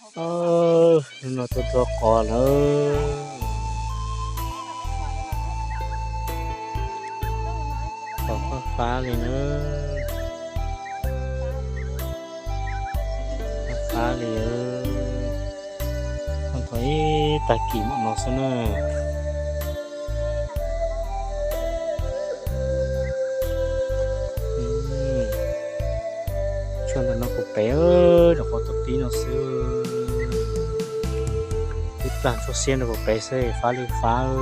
Hnub no tuaj tua qos lawm. Qos fab fab li na. Fab fab li. Thaum ib tag kis mam no xwb na. Tshuaj ntawm no puas pem, rau qhov tuaj pib no xwb. Ib plag tshuaj siab ntawm puas pem xwb, fab li fab.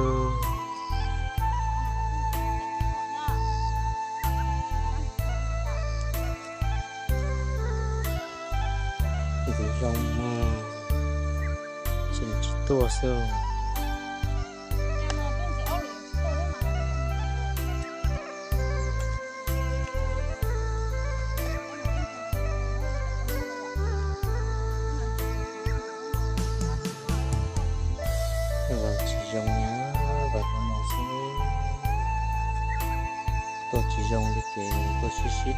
Ntxiv zoo, tsis tuaj xwb. Tsis zoo na, vas no xwb. Tuaj tsis zoo li ces tuaj sib sib,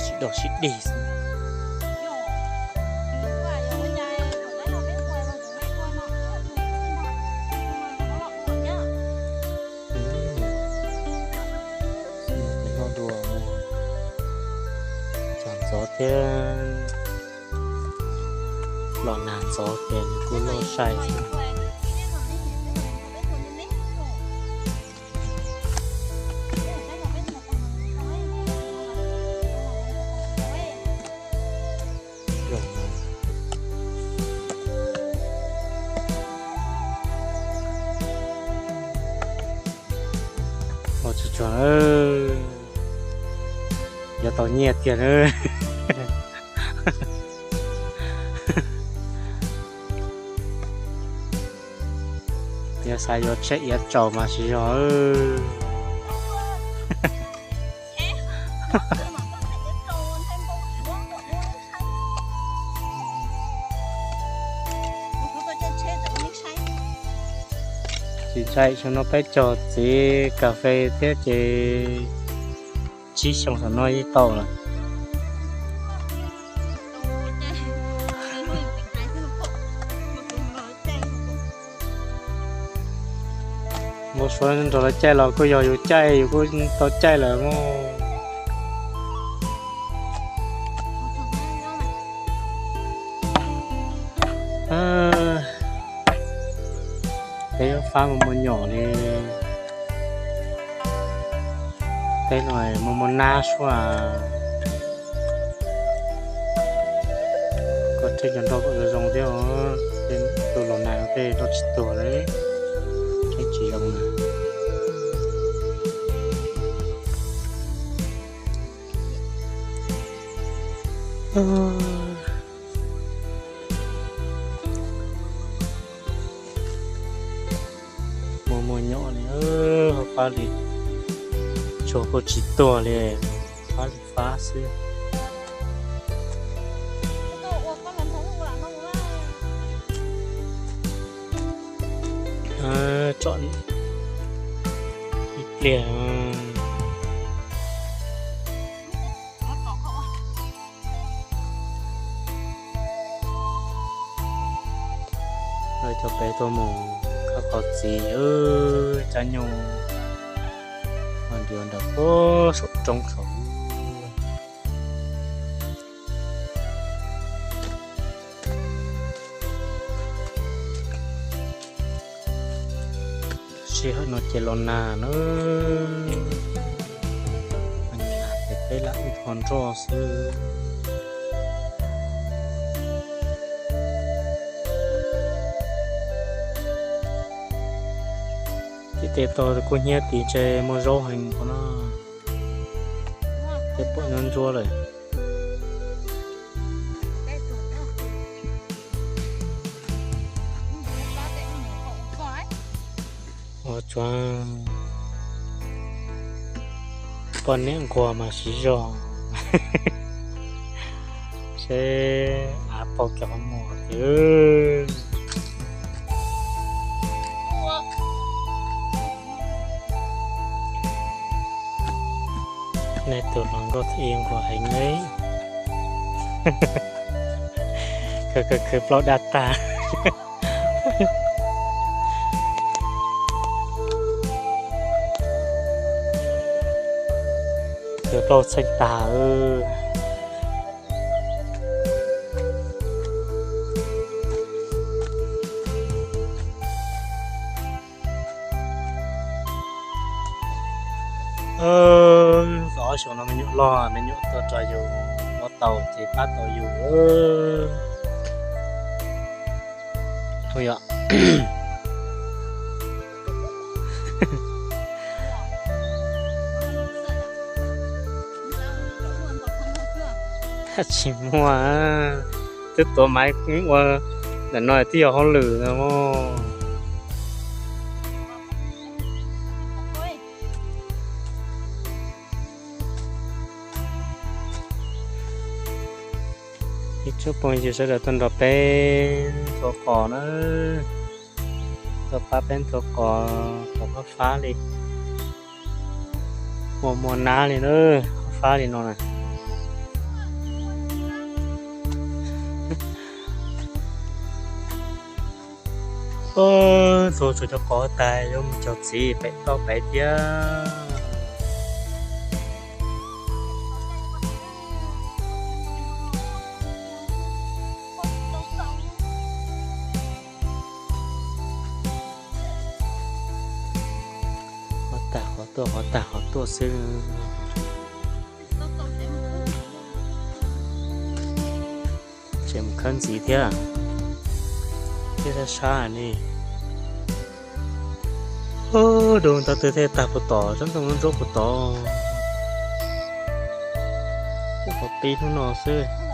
sib dog sib dig xwb. Noj dua, tsam ntxov thiab, los nag ntxov ces nws kuj loj sai xwb. Los tsuag tsuag, yuav tau nyiaj tiag na. Yog xav yuav tsheb iav tsaus mas tsis yog. Tsis ntshai, xyoo no peb cog txiv kas fes thiab ces tsib xyoo saum no yeej tau lawm. Npau suav nrog lawv caij los kuj yog yus caij yus kuj tau caij lawm mog. Peb fab muaj muaj nyom li. Teb no muaj muaj nab suab. Koj tseem cov nroj kom zoo zoo thiab os, tej tus los nag tej nroj tsis tuag li, tseem tsis zoo na. Muaj muaj nyom li, ho pab li, tsuag kuj tsis tuag li, pab li fab xwb. Tsom ib pliag. Lawv cov pem tuaj mus khawb qhov txiv, cab nyuj, nrhiav nram puag saum roob saud. Sij hawm no ces los nag na, ces peb lam wb qhov nroj xwb. Ces tej tog kuj hnyiab tid, ntshe muaj zaub heev no. Tej pom nyob ntsuab lawm. Ua tsuav poj niam nquag mas siv zog, seb av pog cov qhov muag tiag. Nej tus hluas nkauj txawj nquag heev li. Khwv khwv khwv plaub daj tag. Khwv plaub txheej tag. Ob xyoos no me nyuam loj, me nyuam tuaj tso yus, muab tau ces pab tau yus. Yog tsis muaj, twb tuav maiv ua ntawm no twb yog hauj lwm no. Ib tsoom phooj ywg sawv daws tuaj nrog peb ntxhua qos na, tuaj pab peb ntxhua qos, qos fab fab li, muaj muaj nab li na, fab fab li no na. Ntxhua tsuas cov qos tag yuav mus cog txiv pem toj pem thiab. Qhov tag qhov tuaj, qhov tag qhov tuaj xwb. Tseem mus khawb ntxiv thiab. Thiab sab sab ni. Dub ntawd twb thiaj tag puag tod, tsob ntoo ntsuab puag tod. Kuv pom pib hnub no xwb.